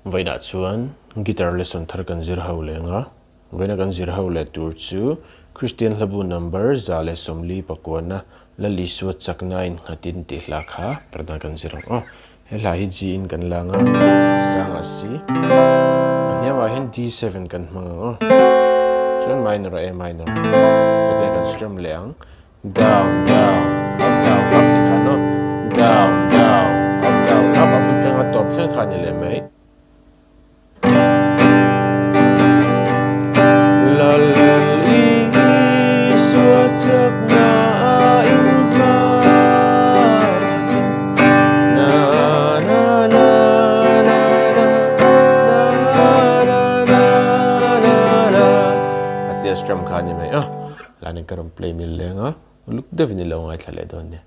Vawiinah chuan guitar lesson thar kan zir ho leng a, vawiina kan zir ho leh tur chu Kristian hlabu number 149 Lal Isua chakna innghatin tih hla kha pradna kan zir ang aw. He hla hi G in kan lang a, sangah C, a hniamah hian D7 kan hmang ang aw. Chuan minor a A minor, hetiang kan strum leh ang. Down, down, up, down, up ti khan aw. Down, down, up, down, up a bul tanga tawp thleng kha a ni leh mai. Khatia strum kha a ni mai a. Lanin ka rawn play mil leng a, uluk deuhin i lo ngaithla leh dawn nia.